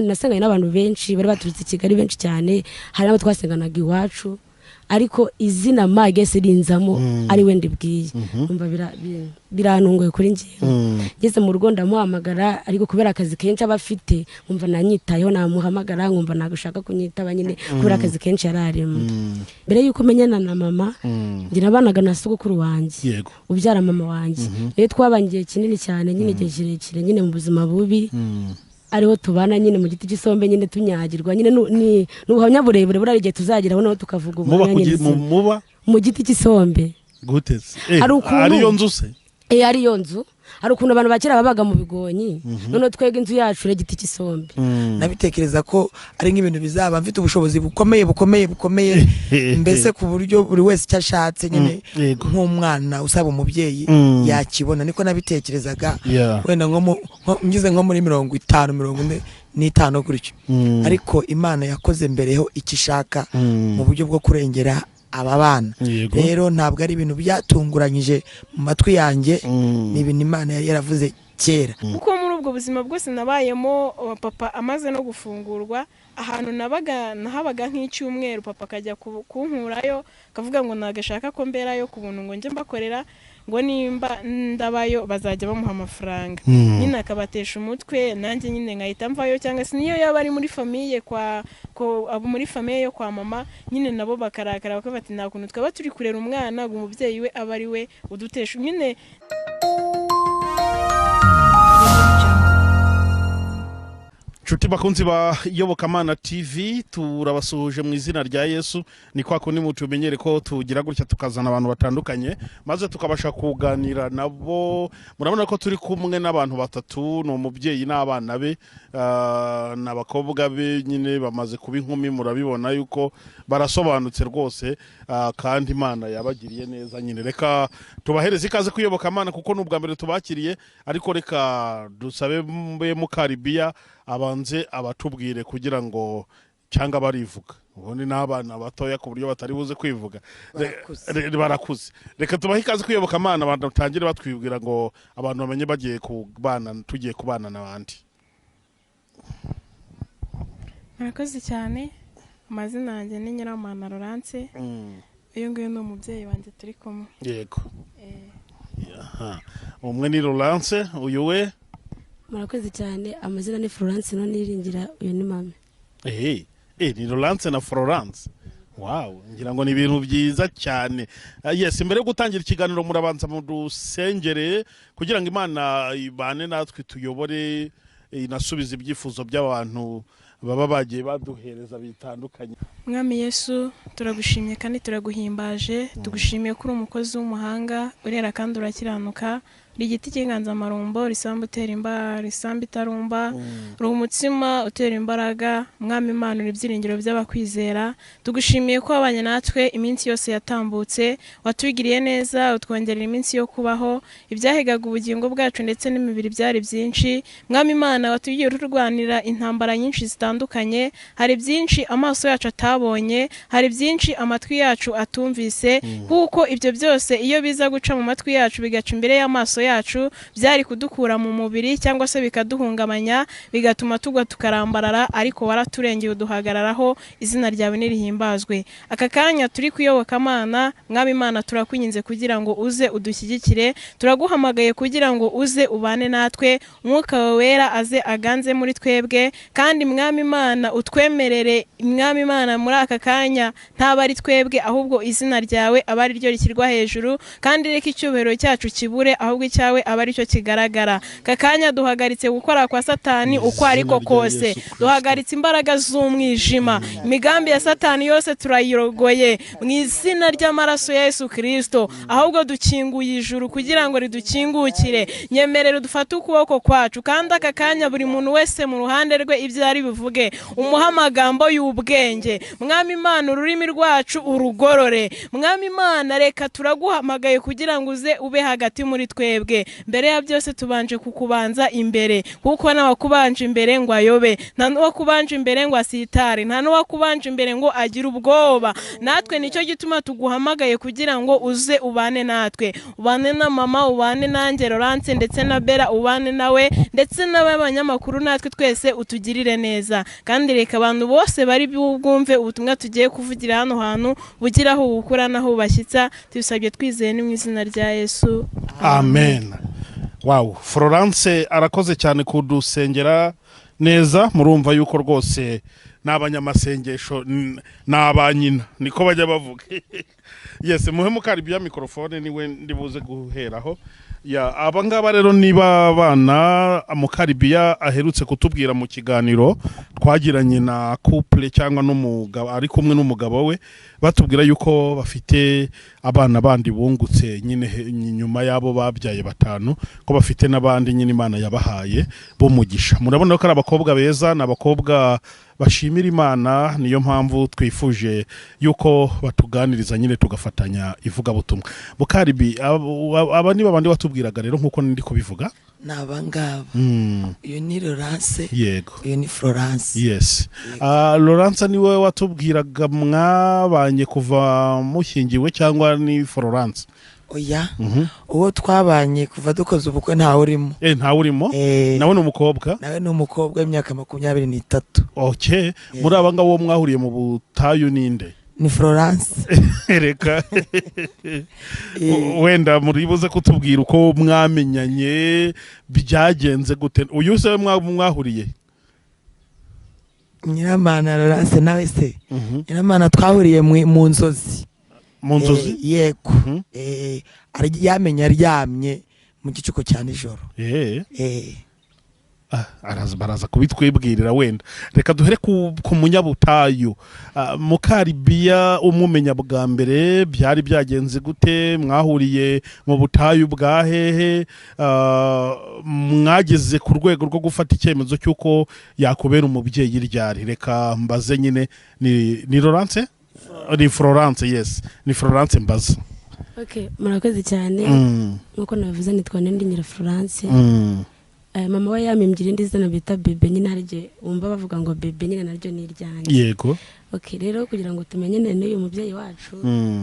Nasenganye n'abantu benshi bari baturutse i Kigali, benshi cyane. Hari n'abo twasenganaga iwacu, ariko izina Magese rinzamo ari we ndibwiye, numva birantunguye kuri njyewe. Ngeze mu rugo ndamuhamagara, ariko kubera akazi kenshi aba afite, nkumva nanyitayeho, namuhamagara nkumva ntabwo ashaka kunyitaba nyine, kubera akazi kenshi yari arimo. Mbere y'uko menyana na mama, njye nabanaga na sogokuru wanjye ubyara mama wanjye. Rero twabanye igihe kinini cyane nyine, igihe kirekire nyine, mu buzima bubi, ariho tubana nyine mu giti cy'isombe nyine, tunyagirwa nyine. Ni ubuhamya burebure, buriya igihe tuzageraho naho tukavuga Muba ubuhamya nyine. Muba Mu giti cy'isombe. Guteze? Hari ukuntu- Ariyo nzu se? Eh, ariyo nzu. Hari ukuntu abantu ba kera babaga mu bigonyi, noneho twebwe inzu yacu ari igiti cy'isombe. Nabitekereza ko ari nk'ibintu bizaba mfite ubushobozi bukomeye, bukomeye, bukomeye, mbese ku buryo buri wese icyo ashatse nyine, nk'umwana usaba umubyeyi, yakibona. Niko nabitekerezaga. Wenda nko ngeze nko muri 50, 45 gutyo. Ariko Imana yakoze mbereho icyo ishaka mu buryo bwo kurengera aba bana. Rero ntabwo ari ibintu byatunguranyije mu matwi yanjye, ni ibintu Imana yari yaravuze kera. Kuko muri ubwo buzima bwose nabayemo, papa amaze no gufungurwa, ahantu nabaga nahabaga nk'icyumweru, papa akajya kunkurayo, akavuga ngo ntabwo ashaka ko mberayo ku buntu, ngo njye mbakorera, ngo nimba ndabayo bazajya bamuha amafaranga. Nyine akabatesha umutwe, nanjye nyine nkahita mvayo. Cyangwa se niyo yaba ari muri famille kwa ko abo muri famille yo kwa mama nyine, nabo bakarakara, bakavuga bati: "Nta kuntu twaba turi kurera umwana ngo umubyeyi we abe ari we udutesha nyine." Nshuti bakunzi ba Iyobokamana TV, turabasuhuje mu izina rya Yesu. Ni kwa kundi mutumenyere ko tugira gutya tukazana abantu batandukanye, maze tukabasha kuganira nabo. Murabona ko turi kumwe n'abantu batatu: ni umubyeyi n'abana be, ni abakobwa be nyine bamaze kuba inkumi. Murabibona yuko barasobanutse rwose, kandi Imana yabagiriye neza nyine. Reka tubahereze ikaze ku Iyobokamana, kuko ni ubwa mbere tubakiriye. Ariko reka dusabe mbe Mukaribiya abanze abatubwire kugira ngo, cyangwa barivuga ubundi, n'abana batoya ku buryo batari buze kwivuga. Barakuze. Barakuze. Reka tubahe ikaze ku Iyobokamana, abantu batangire batwibwira ngo abantu bamenye bagiye kubana, tugiye kubana n'abandi. Murakoze cyane. Amazina yanjye ni Nyiramana Laurence. Uyu nguyu ni umubyeyi wanjye turi kumwe. Aha. Umwe ni Laurence, uyu we? Murakoze cyane. Amazina ni Florence Niringira, uyu ni mama. Ni Laurence na Florence. Wow, ngira ngo ni ibintu byiza cyane. Yes, mbere yo gutangira ikiganiro murabanza mudusengere kugira ngo Imana ibane natwe, tuyobore, inasubize ibyifuzo by'abantu baba bagiye baduhereza bitandukanye. Mwami Yesu, turagushimye kandi turaguhimbaje. Tugushimiye ko uri umukozi w'umuhanga, urera kandi urakiranuka, uri igiti cy'inganzamarumbo, risambu utera imbaraga, risambu itarumba, uri umutsima utera imbaraga. Mwami Imana, uri ibyiringiro by'abakwizera. Tugushimiye ko wabanye natwe iminsi yose yatambutse, watugiriye neza, utwongerera iminsi yo kubaho. Ibyahigaga ubugingo bwacu ndetse n'imibiri byari byinshi. Mwami Imana, watugiye ururwanira intambara nyinshi zitandukanye. Hari byinshi amaso yacu atabonye, hari byinshi amatwi yacu atumvise, kuko ibyo byose iyo biza guca mu matwi yacu, bigaca imbere y'amaso yacu, byari kudukura mu mubiri cyangwa se bikaduhungabanya, bigatuma tugwa tukarambarara. Ariko waraturengeye, uduhagararaho. Izina ryawe nirihimbazwe. Aka kanya turi ku Iyobokamana, Mwami Imana, turakwinginze kugira ngo uze udushyigikire. Turaguhamagaye kugira ngo uze ubane natwe, Umwuka wawe Wera aze aganze muri twebwe. Kandi Mwami Imana, utwemerere, Mwami Imana, muri aka kanya ntaba ari twebwe, ahubwo izina ryawe aba ari ryo rishyirwa hejuru, kandi reka icyubahiro cyacu kibure, ahubwo icyawe aba ari cyo kigaragara. Aka kanya duhagaritse gukora kwa Satani uko ariko Izina rya kose. Yesu Kristo. Duhagaritse imbaraga z'umwijima, imigambi ya Satani yose turayirogoye mu izina ry'amaraso ya Yesu Kirisito. Ahubwo dukinguye ijuru kugira ngo ridukingukire. Nyemerere dufate ukuboko kwacu, kandi aka kanya buri muntu wese mu ruhande rwe ibyo ari buvuge umuhe amagambo y'ubwenge. Mwami Imana, ururimi rwacu urugorore. Mwami Imana, reka turaguhamagaye kugira ngo uze ube hagati muri twebwe. twebwe. Mbere ya byose tubanje kukubanza imbere, kuko n'abakubanje imbere ngo ayobe, nta n'uwakubanje imbere ngo asitare, nta n'uwakubanje imbere ngo agire ubwoba. Natwe nicyo gituma tuguhamagaye kugira ngo uze ubane natwe, ubane na mama, ubane nanjye Laurence ndetse na Bella, ubane nawe ndetse n'abanyamakuru, natwe twese utugirire neza. Kandi reka abantu bose bari bwumve ubutumwa tugiye kuvugira hano hantu bugira aho bukura naho bashyitsa, tubisabye twizeye ni mu izina rya Yesu, amen. Wow, Florence arakoze cyane kudusengera neza. Murumva yuko rwose n'abanyamasengesho n'abanyina niko bajya bavuga. Yes, muhe mukaribya microphone niwe ndibuze guheraho. Ya aba ngaba rero niba abana Mukaribiya aherutse kutubwira mu kiganiro twagiranye na couple cyangwa n'umugabo ari kumwe n'umugabo we, batubwira yuko bafite abana bandi bungutse nyine nyuma yabo babyaye batanu, ko bafite n'abandi nyine Imana yabahaye bo mugisha. Murabona ko ari abakobwa beza, n'abakobwa bashimira Imana, niyo mpamvu twifuje yuko batuganiriza nyine tugafatanya ivugabutumwa. Mukaribi, aba ni babandi watubwiraga rero nkuko ndi kubivuga naba ngaba. Iyo ni Laurence, yego, iyo ni Florence. Yes. Laurence niwe watubwiraga mwabanye kuva mushyingiwe cyangwa ni Florence? Oya, uwo twabanye kuva dukoze ubukwe ntawe urimo. Ntawe urimo? Nawe ni umukobwa? Nawe ni umukobwa w'imyaka 23. Okay. Muri aba ngabo mwahuriye mu butayu ninde? Ni Florence. Reka wenda muribuze kutubwira uko mwamenyanye, byagenze gute? Uyu se mwahuriye? Nyiramana Laurence nawe se. Nyiramana twahuriye mu nzozi. Mu nzozi? Yego. Yamenye aryamye mu gicuku cya nijoro. Baraza kubitwibwirira wenda. Reka duhere ku munyabutayu. Mukaribiya umumenya bwa mbere byari byagenze gute? Mwahuriye mu butayu bwa hehe? Mwageze ku rwego rwo gufata icyemezo cy'uko yakubera umubyeyi ryari? Reka mbaze nyine, ni Laurence? Ni Florence, yes. Ni Florence mbaza. Okay, murakoze cyane. Nkuko navuze nitwa Nindi Florence. Mama we yampimbye irindi zina bita Bebe, nyine harije wumva bavuga ngo Bebe nyine naryo ni iryanjye. Yego. Okay, rero kugira ngo tumenye n'uyu mubyeyi wacu,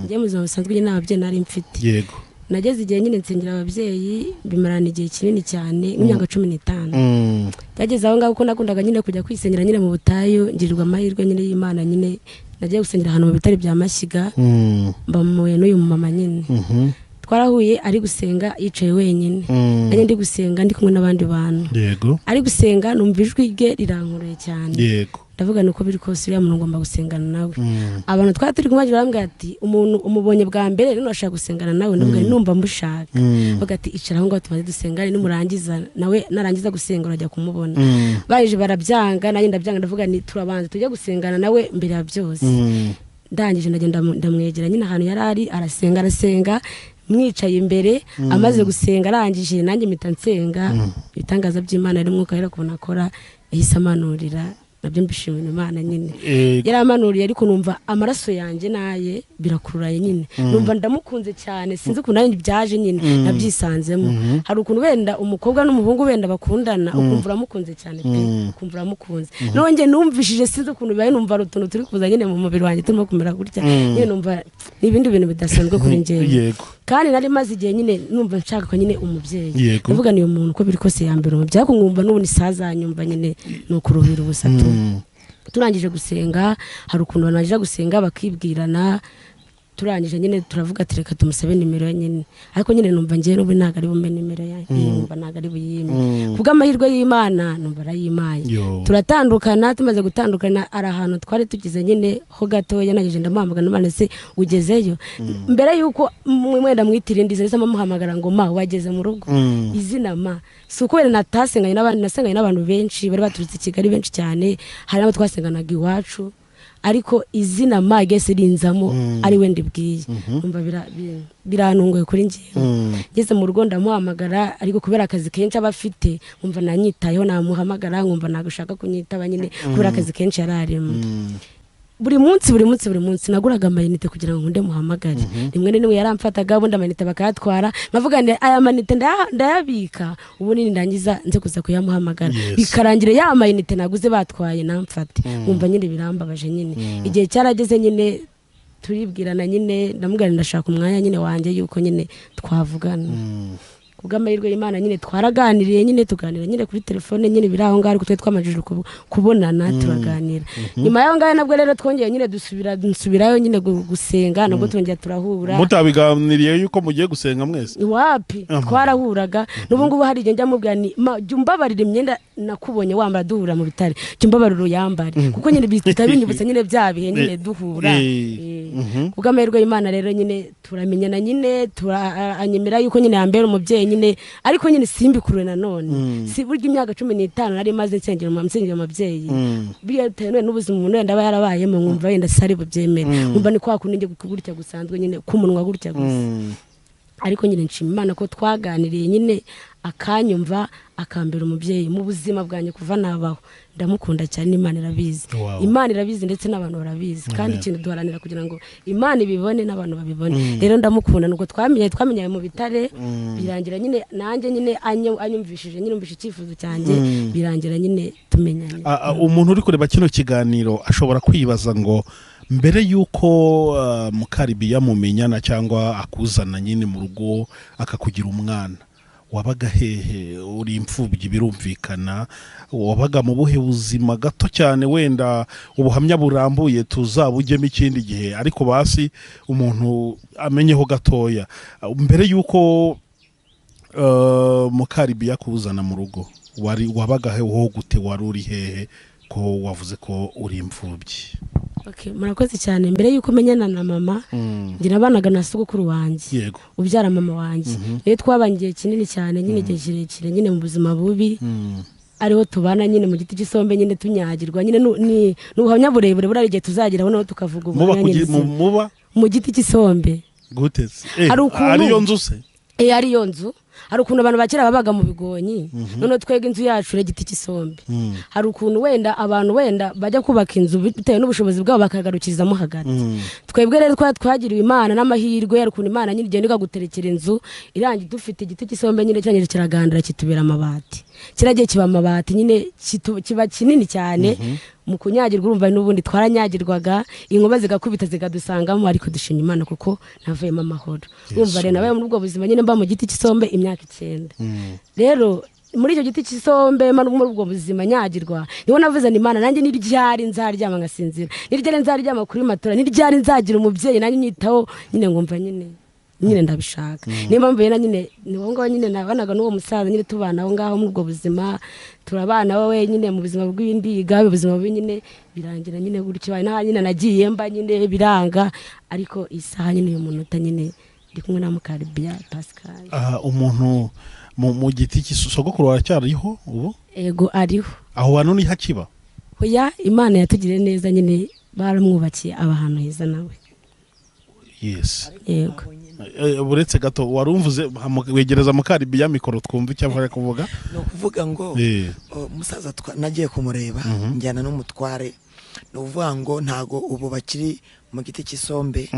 njye mu buzima busanzwe nyine ababyeyi nari mfite. Yego. Nageze igihe nyine nsengera ababyeyi bimarana igihe kinini cyane, imyaka 15. Byageze aho ngaho ko nakundaga nyine kujya kwisengera nyine mu butayu, ngirirwa amahirwe nyine y'Imana nyine nagiye gusengera ahantu mu bitari bya Mashyiga, mbamuye n'uyu mama nyine. Twarahuye ari gusenga yicaye wenyine, nanjye ndi gusenga ndi kumwe n'abandi bantu. Yego. Ari gusenga numva ijwi rye rirankuruye cyane. Yego. Ndavuga nuko biri kose uriya muntu ngomba gusengana nawe. Abantu twari turi kumwe barambwira ati umuntu umubonye bwa mbere none ashaka gusengana nawe, ndavuga numva mushaka. Bavuga ati icara aho ngaho tumaze dusengane, nimurangiza nawe narangiza gusenga urajya kumubona. Baje barabyanga nanjye ndabyanga, ndavuga ni turabanza tujye gusengana nawe mbere ya byose. Ndangije ndagenda ndamwegera nyine ahantu yari ari, arasenga arasenga mwicaye imbere, amaze gusenga arangije nanjye mpita nsenga. Ibitangaza by'Imana ari mwuka rero kubona akora, yahise amanurira, nabyo mbishimira Imana nyine. Yaramanuriye ariko numva amaraso yanjye naye birakururaye nyine, numva ndamukunze cyane, sinzi ukuntu nanjye byaje nyine nabyisanzemo. Hari ukuntu wenda umukobwa n'umuhungu wenda bakundana ukumva uramukunze cyane pe, ukumva uramukunze. Nonge numvishije sinzi ukuntu bibaye, numva ari utuntu turi kuza nyine mu mubiri wanjye turimo kumera gutya nyine, numva n'ibindi bintu bidasanzwe kuri njyewe. Yego. Kandi nari maze igihe nyine numva nshaka ko nyine umubyeyi, ndavuga niyo muntu uko biri kose yambere umubyeyi, ariko nkumva n'ubu nisazanyumva nyine nukuruhira ubusa. Turangije gusenga, hari ukuntu banajya gusenga bakibwirana, turangije nyine turavuga ati reka tumusabe nimero ye nyine, ariko nyine numva ngiye n'ubu ntago ari bume nimero ye, numva ntago ari buyime. Kubw'amahirwe y'Imana numva arayimaye. Turatandukana, tumaze gutandukana ari ahantu twari tugize nyine ho gatoya, nageje ndamuhamagara none se ugezeyo? Mbere yuko mwenda mwitira indi zese amuhamagara ngo ma wageze mu rugo, izina ma si uko wenda natasenganye n'abandi, nasenganye n'abantu benshi bari baturutse i Kigali benshi cyane, hari n'abo twasenganaga iwacu, ariko izina ma gese rinzamo ari we ndibwiye, numva birantunguye kuri njyewe. Ngeze mu rugo ndamuhamagara, ariko kubera akazi kenshi aba afite nkumva nanyitayeho, namuhamagara nkumva nagushaka kunyitaba nyine kubera akazi kenshi yari arimo. Buri munsi buri munsi buri munsi naguraga amayinite kugira ngo nkunde muhamagare. Rimwe na rimwe yaramfataga, ubundi amayinite bakayatwara, nkavuga nti aya mayinite ndayabika, ubundi nindangiza nze kuza kuyamuhamagara. Bikarangira ya mayinite naguze batwaye namfate. Nkumva nyine birambabaje nyine. Igihe cyarageze nyine turibwirana nyine, ndamubwira ndashaka umwanya nyine wanjye yuko nyine twavugana. Kubw'amahirwe y'Imana nyine twaraganiriye nyine, tuganira nyine kuri telefone nyine biri aho ngaho, ariko twe twamajije kubonana turaganira. Nyuma y'aho ngaho nabwo rero twongeye nyine dusubirayo nyine gusenga, nabwo twongera turahura. Mutabiganiriye yuko mugiye gusenga mwese? Wapi, twarahuraga. N'ubu ngubu hari igihe njya mubwira ni jya umbabarira imyenda nakubonye wambara duhura mu bitare, jya umbabarira uyambare, kuko nyine bihita binyibutsa nyine bya bihe nyine duhura. Kubw'amahirwe y'Imana rero nyine turamenyana nyine, anyemera yuko nyine yambera umubyeyi nyine, ariko nyine simbikurure nanone. Si burya imyaka 15 nari maze nsengera umubyeyi, bitewe n'ubuzima umuntu wenda aba yarabayemo, nkumva wenda sari bubyemere, nkumva ni kwa kundi njye gutya gusanzwe nyine k'umunwa gutya gusa. Ariko nyine nshima Imana ko twaganiriye nyine akanyumva, akambera umubyeyi mu buzima bwanjye kuva nabaho. Ndamukunda cyane, Imana irabizi. Imana irabizi ndetse n'abantu barabizi, kandi ikintu duharanira kugira ngo Imana ibibone n'abantu babibone. Rero ndamukunda, nuko twamenye mu bitare, birangira nyine nanjye nyine anyumvishije nyine umvishe icyifuzo cyanjye, birangira nyine tumenyanye. Umuntu uri kureba kino kiganiro ashobora kwibaza ngo mbere yuko Mukaribiya mumenyana cyangwa akuzana nyine mu rugo akakugira umwana, wabaga hehe? Uri imfubyi birumvikana, wabaga mu buhe buzima? Gato cyane wenda ubuhamya burambuye tuzabujyemo ikindi gihe, ariko basi umuntu amenyeho gatoya. Mbere yuko Mukaribiya akuzana mu rugo, wari wabaga heho gute? Wari uri hehe ko wavuze ko uri imfubyi? Okay, murakoze cyane. Mbere yuko menyana na mama, njye nabanaga na sogokuru wanjye ubyara mama wanjye. Rero twabangiye kinini cyane nyine, igihe kirekire nyine mu buzima bubi, ariho tubana nyine mu giti cy'isombe nyine, tunyagirwa nyine. Ni ubuhamya burebure buri igihe tuzageraho naho tukavuga ubuhamya nyine. Muba mu giti cy'isombe gute? Ariyo nzu se? Ariyo nzu. Hari ukuntu abantu bakera babaga mu bigonyi, none twega inzu yacu re giti cy'isombe. Hari ukuntu wenda abantu wenda bajya kubaka inzu bitewe n'ubushobozi bwabo bakagarukirizamo hagati. Twebwe rero twagiriwe Imana n'amahirwe, hari ukuntu Imana nyine igenda ikaguterekera inzu irangi, dufite igiti cy'isombe nyine cyangije kiragandara kitubera amabati. Kiragiye kiba amabati nyine, kiba kinini cyane. Mu kunyagirwa urumva n'ubundi twaranyagirwaga, inkuba zigakubita zigadusangamo, ariko dushima Imana kuko navuyemo amahoro. Urumva rero nabaye muri ubwo buzima nyine mba mu giti cy'isombe imyaka 9. Rero muri icyo giti cy'isombe muri ubwo buzima nyagirwa, niho navuze ni Imana nanjye niryari nzaryama ngasinzira, niryari nzaryama kuri matora, niryari nzagira umubyeyi nanjye nyitaho nyine, ngumva nyine nyine ndabishaka. Niba mvuye na nyine ni wowe ngaho nyine nabanaga n'uwo musaza nyine tubana aho ngaho muri ubwo buzima, turabana wowe nyine mu buzima bw'indiga, ubuzima bubi nyine birangira nyine gutyo. Nta nyine nagiye mba nyine biranga, ariko isaha nyine uyu munota nyine ndi kumwe na Mukaribiya Pascal. Umuntu mu giti cy'isogokuru aracyariho ubu? Ego ariho. Aho hantu ni hakiba? Oya, Imana yatugiriye neza nyine, baramwubakiye abahantu heza nawe. Yes. Yego. Uretse gato warumvuze, wegereza Mukaribiya mikoro twumva icyo avuga kuvuga. No kuvuga ngo umusaza nagiye kumureba njyana n'umutware, no kuvuga ngo ntago ubu bakiri mu giti cy'isombe,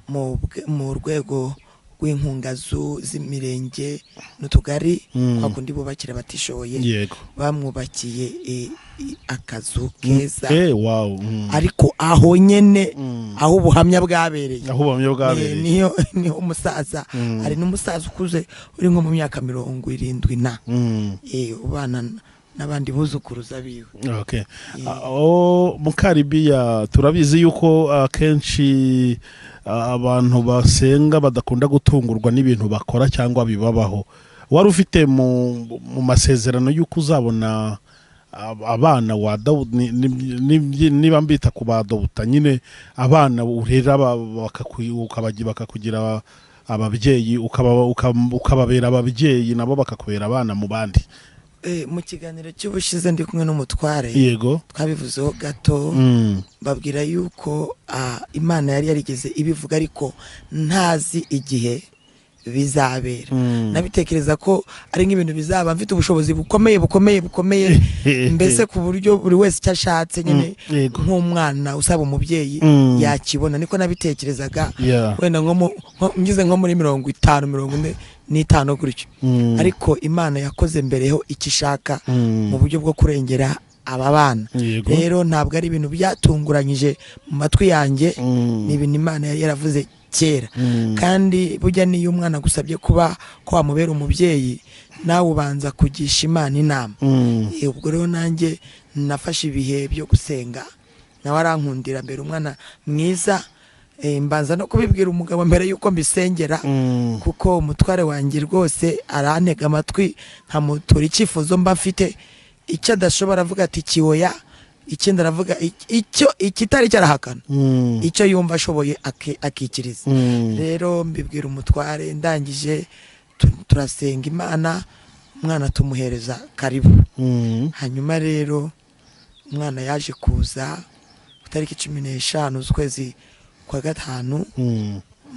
mu rwego rw'inkunga z'imirenge n'utugari, kwa kundi bubakira batishoboye, bamwubakiye akazu keza. Ariko aho nyene aho ubuhamya bwabereye, niyo niho umusaza ari, n'umusaza ukuze uri nko mu myaka 70 na ubana n'abandi buzukuruza biwe. Okay. Mukaribiya turabizi yuko akenshi abantu basenga badakunda gutungurwa n'ibintu bakora cyangwa bibabaho. Wari ufite mu masezerano yuko uzabona abana wa Dawudi, niba mbita ku badawuta nyine, abana urera bakakugira ababyeyi, ukababera ababyeyi nabo bakakubera abana mu bandi. Mu kiganiro cy'ubushize ndi kumwe n'umutware, yego, twabivuzeho gato, babwira yuko Imana yari yarigeze ibivuga, ariko ntazi igihe bizabera. Nabitekereza ko ari nk'ibintu bizaba mfite ubushobozi bukomeye bukomeye bukomeye, mbese ku buryo buri wese icyo ashatse nyine nk'umwana usaba umubyeyi yakibona. Niko nabitekerezaga wenda nko ngize nko muri 50 45 gutyo. Ariko Imana yakoze mbereho icyo ishaka mu buryo bwo kurengera aba bana. Rero ntabwo ari ibintu byatunguranyije mu matwi yanjye, ni ibintu Imana yari yaravuze kera. Kandi burya niyo umwana agusabye kuba ko wamubera umubyeyi, nawe ubanza kugisha Imana inama. Ubwo rero nanjye nafashe ibihe byo gusenga, nawe arankundira mbere umwana mwiza. Mbanza no kubibwira umugabo mbere yuko mbisengera, kuko umutware wanjye rwose arantega amatwi nkamutura icyifuzo mba mfite. Icyo adashobora avuga ati kiwoya, ikindi aravuga icyo ikitari cyarahakana, icyo yumva ashoboye akikiriza. Rero mbibwira umutware, ndangije turasenga Imana, umwana tumuhereza karibu. Hanyuma rero umwana yaje kuza ku tariki 15 z'ukwezi kwa 5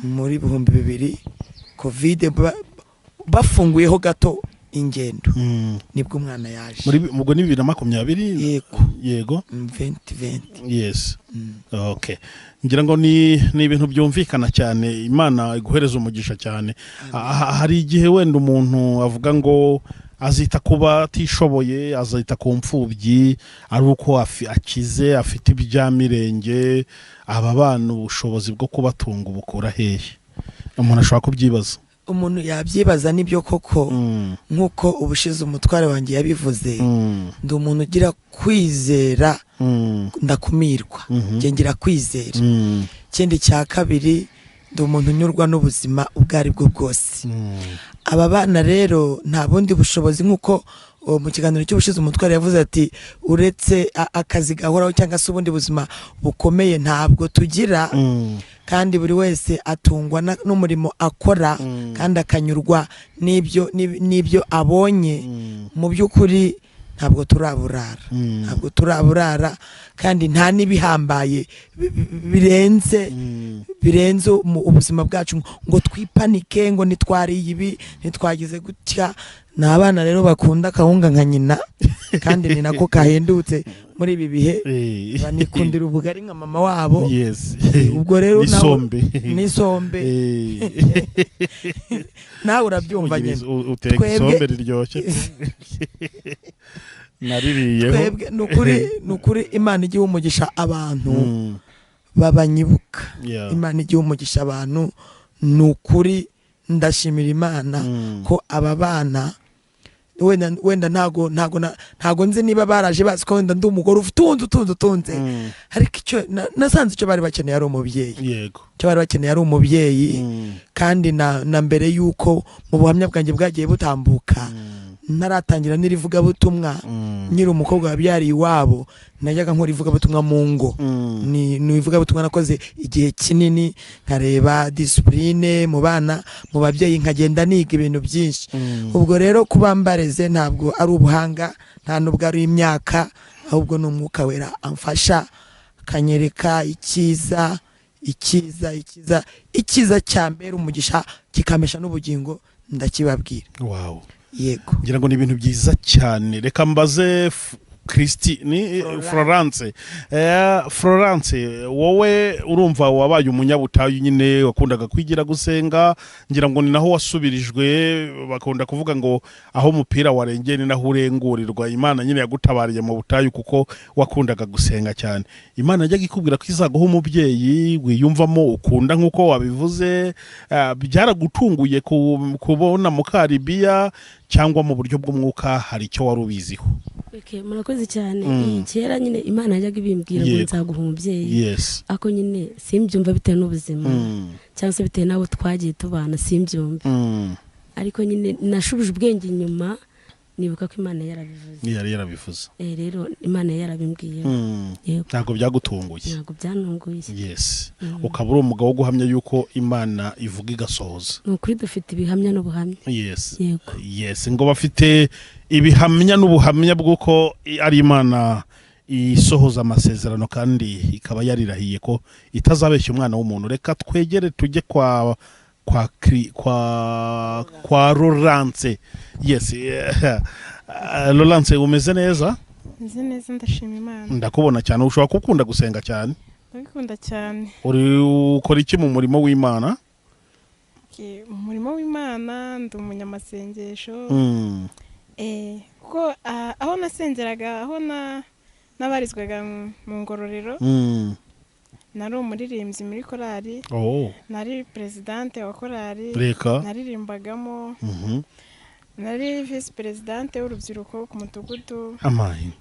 muri 2000, Covid bafunguyeho gato ingendo, nibwo umwana yaje. Muri ubwo ni 2020? Yego. Yego. 2020. Yes. Okay. Ngira ngo ni ibintu byumvikana cyane. Imana iguhereza umugisha cyane. Hari igihe wenda umuntu avuga ngo azita kuba atishoboye, azita ku mfubyi ari uko akize, afite ibyamirenge, aba bana ubushobozi bwo kubatunga ubukura hehe? Umuntu ashobora kubyibaza. Umuntu yabyibaza nibyo koko. Nkuko ubushize umutware wanjye yabivuze, ndi umuntu ugira kwizera, ndakumirwa, nge ngira kwizera. Ikindi cya kabiri, ndi umuntu unyurwa n'ubuzima ubwo ari bwo bwose. Aba bana rero nta bundi bushobozi, nkuko mu kiganiro cy'ubushize umutware yavuze ati uretse akazi gahoraho cyangwa se ubundi buzima bukomeye ntabwo tugira. Kandi buri wese atungwa n'umurimo akora, kandi akanyurwa n'ibyo abonye. Mu by'ukuri ntabwo turaburara, ntabwo turaburara, kandi nta n'ibihambaye birenze ubuzima bwacu ngo twipanike ngo nitwariye ibi, nitwagize gutya. Ni abana rero bakunda akawunga nka nyina, kandi ni nako kahendutse muri ibi bihe, banikundira ubugari nka mama wabo. Ubwo rero n'isombe nawe urabyumva nyine, uteka isombe riryoshye naririyeho. Twebwe nukuri Imana igihe umugisha abantu babanyibuka. Imana igihe umugisha abantu, nukuri ndashimira Imana ko aba bana wenda ntago nzi niba baraje bazi ko wenda ndi umugore utunze, ariko icyo nasanze icyo bari bakeneye ari umubyeyi. Yego, icyo bari bakeneye ari umubyeyi. Kandi na mbere yuko mu buhamya bwanjye bwagiye butambuka, ntaratangira n'irivugabutumwa, nyiri umukobwa wabyariye iwabo, najyaga nkora ivugabutumwa mu ngo. Ni ivugabutumwa nakoze igihe kinini, nkareba discipline mu bana, mu babyeyi, nkagenda niga ibintu byinshi. Ubwo rero kuba mbareze ntabwo ari ubuhanga, nta nubwo ari imyaka, ahubwo ni umwuka wera amfasha akanyereka icyiza, icyiza, icyiza, icyiza cyambera umugisha kikamesha n'ubugingo, ndakibabwira. Wow. Yego. Ngira ngo ni ibintu byiza cyane. Reka mbaze Christine Florence. Florence, wowe urumva wabaye umunyabutayu nyine, wakundaga kwigira gusenga, ngira ngo ni naho wasubirijwe. Bakunda kuvuga ngo aho umupira warengeye ni naho urengurirwa. Imana nyine yagutabariye mu butayu kuko wakundaga gusenga cyane. Imana yajyaga ikubwira ko izaguha umubyeyi wiyumvamo ukunda nkuko wabivuze. Byaragutunguye kubona Mukaribiya, cyangwa mu buryo bw'umwuka hari icyo wari ubiziho? Okay, murakoze cyane. Kera nyine Imana yajyaga ibimbwira ngo nzaguha umubyeyi. Yes. Ako nyine simbyumva bitewe n'ubuzima, cyangwa se bitewe n'abo twagiye tubana, simbyumva. Ariko nyine nashubije ubwenge inyuma, nibuka ko Imana yarabivuze. Yari yarabivuze. Rero Imana yarabimbwiye. Yego. Ntabwo byagutunguye. Ntabwo byantunguye. Yes. Ukaba uri umugabo wo guhamya yuko Imana ivuga igasohoza. Ni ukuri dufite ibihamya n'ubuhamya. Yes. Yego. Yes, ngo bafite ibihamya n'ubuhamya bw'uko ari Imana isohoza amasezerano kandi ikaba yarirahiye ko itazabeshya umwana w'umuntu. Reka twegere tujye kwa kwa kwa Laurence. Yes, Laurence, umeze neza? Meze neza, ndashima Imana. Ndakubona cyane, ushobora gukunda gusenga cyane. Ndabikunda cyane. Uri ukora iki mu murimo w'Imana? Mu murimo w'Imana ndi umunyamasengesho. Kuko aho nasengeraga, aho nabarizwaga mu ngororero, nari umuririmbyi muri korali. Nari presidente wa korali. Naririmbagamo. Nari vice presidente w'urubyiruko ku mudugudu.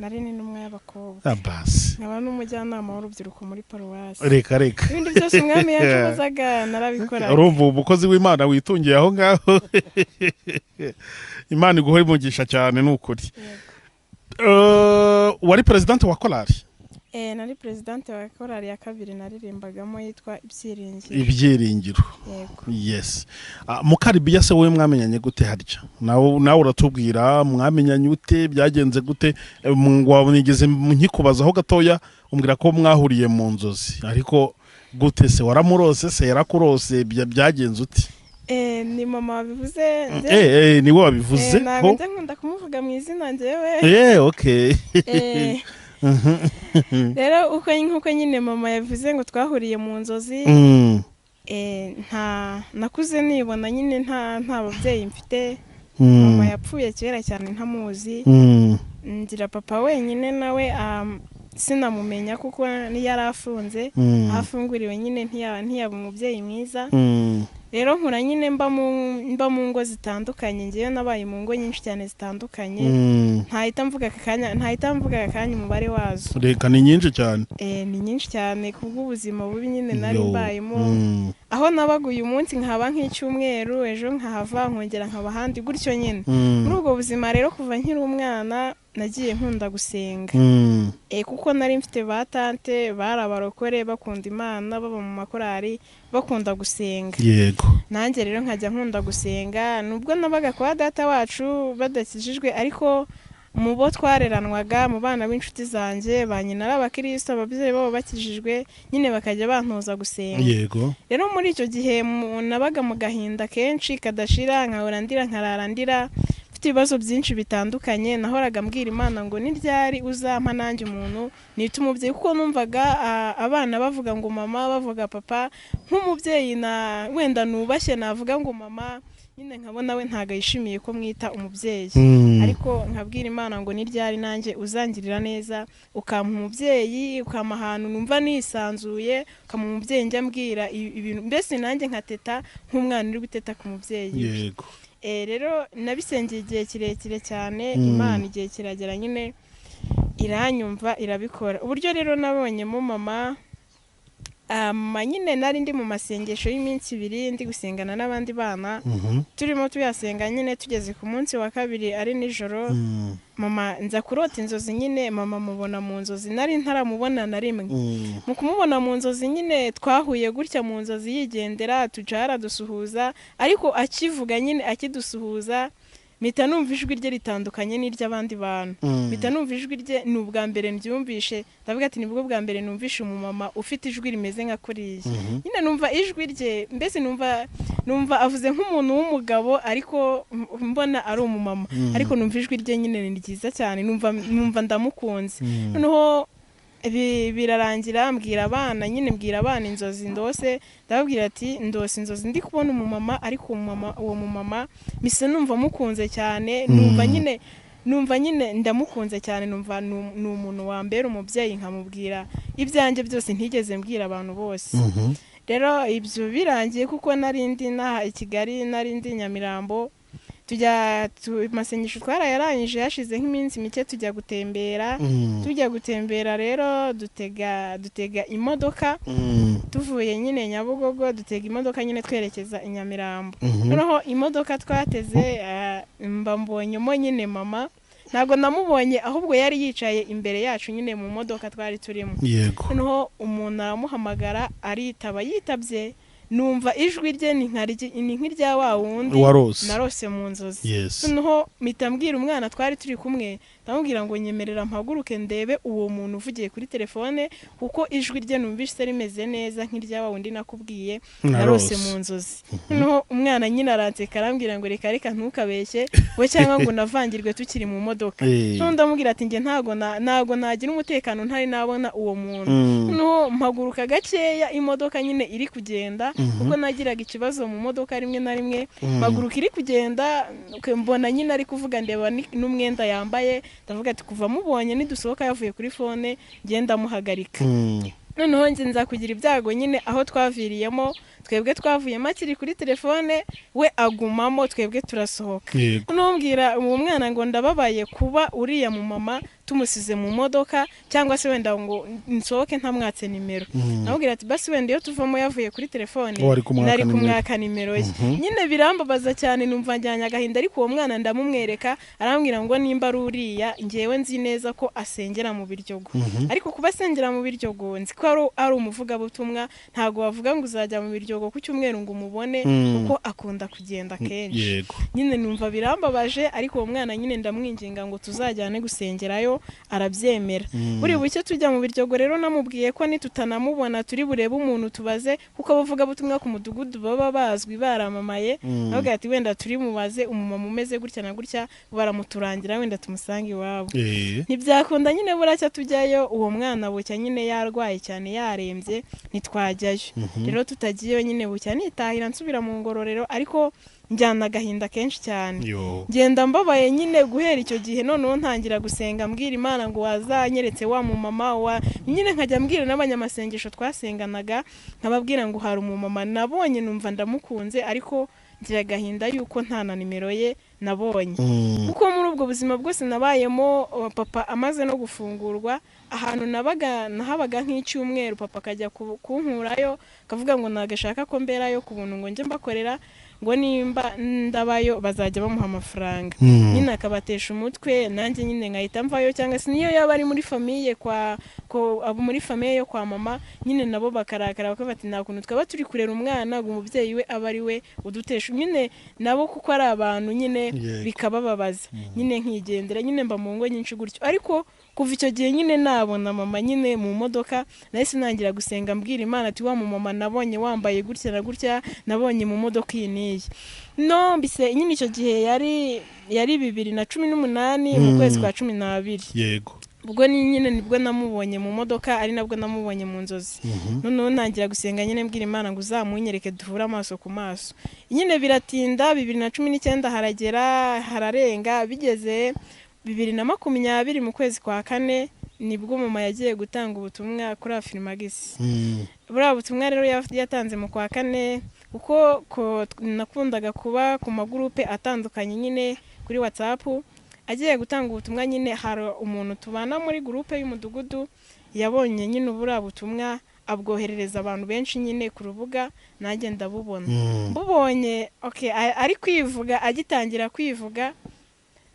Nari n'intumwa y'abakobwa. Nkaba n'umujyanama w'urubyiruko muri paruwasi. Reka. Ibindi byose umwami yanshobozaga narabikoraga. Urumva umukozi w'Imana witungiye aho ngaho. Imana iguhe umugisha cyane, ni ukuri. Wari presidente wa korali? Nari presidente wa korali ya kabiri naririmbagamo yitwa Ibyiringiro. Ibyiringiro. Yego. Yes. Mukaribiya se wowe mwamenyanye gute harya? Nawe uratubwira mwamenyanye ute, byagenze gute? Nigeze nkikubazaho gatoya umbwira ko mwahuriye mu nzozi, ariko gute se waramurose se yarakurose, byagenze ute? Ni mama wabivuze. Ni we wabivuze. Ntabwo njya nkunda kumuvuga mu izina njyewe. Okay. Rero uko nkuko nyine mama yavuze ngo twahuriye mu nzozi, nta nakuze nibona nyine nta babyeyi mfite. Mama yapfuye kera cyane ntamuzi. Ngira papa wenyine nawe sinamumenya kuko yari afunze, afunguriwe nyine ntiyaba umubyeyi mwiza. Rero nkura nyine mba mu ngo zitandukanye, ngewe nabaye mu ngo nyinshi cyane zitandukanye. Ntahita mvuga akanya umubare wazo. Reka ni nyinshi cyane. Ni nyinshi cyane kubw'ubuzima bubi nyine nari mbayemo. Aho nabaga uyu munsi nkaba nk'icyumweru, ejo nkahava nkongera nkaba ahandi gutyo nyine. Muri ubwo buzima rero kuva nkiri umwana nagiye nkunda gusenga. Kuko nari mfite ba tante bari abarokore bakunda Imana, baba mu makorari bakunda gusenga. Yego. Nanjye rero nkajya nkunda gusenga, nubwo nabaga kwa data wacu badakijijwe, ariko mu bo twareranwaga, mu bana b'inshuti zanjye ba nyina ari abakristo, ababyeyi babo bakijijwe nyine bakajya bantoza gusenga. Yego. Rero muri icyo gihe nabaga mu gahinda kenshi kadashira, nkahora ndira nkarara ndira, mfite ibibazo byinshi bitandukanye. Nahoraga mbwira Imana ngo ni ryari uzampa nanjye umuntu nita umubyeyi, kuko numvaga abana bavuga ngo mama, bavuga papa, nk'umubyeyi na wenda nubashye navuga ngo mama, nyine nkabona we ntago yishimiye ko mwita umubyeyi. Ariko nkabwira Imana ngo ni ryari nanjye uzangirira neza, ukampa umubyeyi, ukampa ahantu numva nisanzuye, ukampa umubyeyi njya mbwira ibintu, mbese nanjye nkateta nk'umwana uri guteta ku mubyeyi. Yego. Rero nabisengeye igihe kirekire cyane, Imana igihe kiragera nyine iranyumva irabikora. Uburyo rero nabonyemo mama, nyine nari ndi mu masengesho y'iminsi ibiri ndi gusengana n'abandi bana, turimo tuyasenga nyine, tugeze ku munsi wa kabiri ari nijoro, mama nza kurota inzozi nyine, mama mubona mu nzozi nari ntaramubona na rimwe. Mu kumubona mu nzozi nyine twahuye gutya mu nzozi yigendera, tucara dusuhuza, ariko akivuga nyine akidusuhuza mpita numva ijwi rye ritandukanye n'iry'abandi bantu. Mpita numva ijwi rye, ni ubwa mbere mbyumvishe, ndavuga ati nibwo bwa mbere numvishe umumama ufite ijwi rimeze nka kuriya. Nyine numva ijwi rye, mbese numva avuze nk'umuntu w'umugabo, ariko mbona ari umumama, ariko numva ijwi rye nyine ni ryiza cyane, numva ndamukunze. Noneho birarangira mbwira abana nyine, mbwira abana inzozi ndose, ndababwira ati ndose inzozi ndi kubona umumama, ariko uwo mumama mise numva mukunze cyane, numva nyine ndamukunze cyane, numva ni umuntu wa mbere umubyeyi, nkamubwira ibyanjye byose ntigeze mbwira abantu bose. Rero ibyo birangiye kuko nari ndi naha i Kigali, nari ndi Nyamirambo, tujya masengesho twarayarangije yashize nk'iminsi mike tujya gutembera. Tujya gutembera rero dutega imodoka, tuvuye nyine Nyabugogo dutega imodoka nyine twerekeza i Nyamirambo. Noneho imodoka twateze mba mbonyemo nyine mama, ntabwo namubonye ahubwo yari yicaye imbere yacu nyine mu modoka twari turimo. Yego. Noneho umuntu aramuhamagara aritaba, yitabye numva ijwi rye ni nk'irya wa wundi narose mu nzozi. Noneho mpita mbwira umwana twari turi kumwe, Ndamubwira ngo nyemerera mpaguruke ndebe uwo muntu uvugiye kuri telefone, kuko ijwi rye numvise rimeze neza nk'irya wa wundi nakubwiye narose mu nzozi. Noneho umwana nyine aranseka arambwira ngo reka reka ntukabeshye we, cyangwa ngo navangirwe tukiri mu modoka. Noneho ndamubwira ati njye ntago nagira umutekano ntari nabona uwo muntu. Noneho mpaguruka gakeya imodoka nyine iri kugenda, kuko nagiraga ikibazo mu modoka rimwe na rimwe. Mpaguruka iri kugenda, mbona nyine ari kuvuga, ndeba n'umwenda yambaye, ndavuga ati kuva mubonye nidusohoka yavuye kuri fone ngenda muhagarika. Noneho nze nza kugira ibyago nyine aho twaviriyemo, twebwe twavuyemo akiri kuri telefone, we agumamo, twebwe turasohoka. Numbwira uwo mwana ngo ndababaye kuba uriya mu mama tumusize mu modoka, cyangwa se wenda ngo nsohoke ntamwatse nimero. Namubwira ati basi wenda iyo tuvamo yavuye kuri telefone nari kumwaka nimero ye. Nyine birambabaza cyane, numva njyanye agahinda, ariko uwo mwana ndamumwereka arambwira ngo nimba ari uriya ngewe nzi neza ko asengera mu Biryogo. Ariko kuba asengera mu Biryogo nzi ko ari umuvugabutumwa, ntago wavuga ngo uzajya mu Biryogo ku cyumweru ngo umubone, kuko akunda kugenda kenshi. Nyine numva birambabaje, ariko uwo mwana nyine ndamwinginga ngo tuzajyane gusengerayo, arabyemera. Buri buke tujya mu Biryogo rero namubwiye ko nitutanamubona turi burebe umuntu tubaze, kuko abavuga butumwa ku mudugudu baba bazwi baramamaye. Navuga ati wenda turi mubaze umumama umeze gutya na gutya, baramuturangira wenda tumusange iwabo. Ntibyakunda nyine buracya tujyayo, uwo mwana bucya nyine yarwaye cyane yarembye, ntitwajyayo. Rero tutagiyeyo nyine bucya nitahira nsubira mu ngororero, ariko njyana agahinda kenshi cyane. Ngenda mbabaye nyine guhera icyo gihe. Noneho ntangira gusenga mbwira Imana ngo wazanyeretse wa mumama wa nyine, nkajya mbwira n'abanyamasengesho twasenganaga, nkababwira ngo hari umumama nabonye numva ndamukunze, ariko ngira agahinda yuko nta na nimero ye nabonye. Kuko muri ubwo buzima bwose nabayemo, papa amaze no gufungurwa, ahantu nabaga nahabaga nk'icyumweru, papa akajya kunkurayo akavuga ngo nagashaka ko mberayo ku buntu ngo njye mbakorera, ngo nimba ndabayo bazajya bamuha amafaranga. Nyine akabatesha umutwe, nanjye nyine nkahita mvayo, cyangwa se niyo yaba ari muri famiye kwa abo muri famiye yo kwa mama, nyine nabo bakarakara bakavuga ati nta kuntu twaba turi kurera umwana ngo umubyeyi we aba ari we udutesha nyine, nabo kuko ari abantu nyine bikabababaza. Nyine nkigendera nyine mba mu ngo nyinshi gutyo. Ariko kuva icyo gihe nyine nabona mama nyine mu modoka, nahise nangira gusenga mbwira Imana ati wa mama nabonye wambaye gutya na gutya, nabonye mu modoka iyi n'iyi. No mbise nyine icyo gihe yari 2018 mu kwezi kwa 12. Yego. Ubwo ni nyine nibwo namubonye mu modoka, ari nabwo namubonye mu nzozi. Noneho ntangira gusenga nyine mbwira Imana ngo uzamunyereke duhure amaso ku maso. Nyine biratinda, 2019 haragera hararenga, bigeze 2020 mu kwezi kwa 4 nibwo mama yagiye gutanga ubutumwa kuri Afrimax. Buriya butumwa rero yatanze mu kwa 4, kuko nakundaga kuba ku magurupe atandukanye nyine kuri WhatsApp. Agiye gutanga ubutumwa nyine hari umuntu tubana muri gurupe y'umudugudu yabonye nyine ubura butumwa, abwoherereza abantu benshi nyine ku rubuga, nanjye ndabubona. Mbubonye okay, ari kwivuga, agitangira kwivuga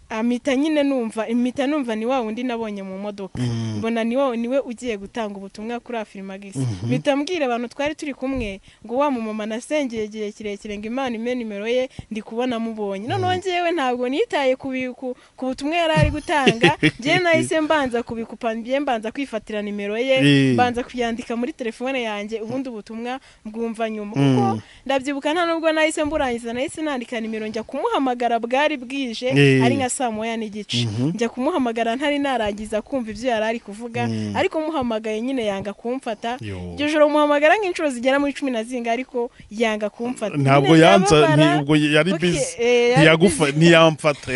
amita nyine numva, imita numva ni wa wundi nabonye mu modoka. Mbona ni wa niwe ugiye gutanga ubutumwa kuri Afrimax. Mpita mbwira abantu twari turi kumwe ngo wa mumama nasengeye igihe kirekire ngo Imana ime nimero ye, ndi kubona mubonye. Noneho njyewe ntabwo nitaye ku butumwa yari ari gutanga, njyewe nahise mbanza kubikupa, njye mbanza kwifatira nimero ye, mbanza kuyandika muri telefone yanjye, ubundi ubutumwa mbwumva nyuma. Kuko ndabyibuka nta nubwo nahise mburangiza, nahise nandika nimero njya kumuhamagara, bwari bwije ari nka 1:30. Njya kumuhamagara ntari narangiza kumva ibyo yari ari kuvuga, ariko muhamagaye nyine yanga kumfata. Iryo joro muhamagara nk'inshuro zigera muri 10 na zinga, ariko yanga kumfata. Ntabwo yanza, nubwo yari busy, ntiyagufa ntiyamfata.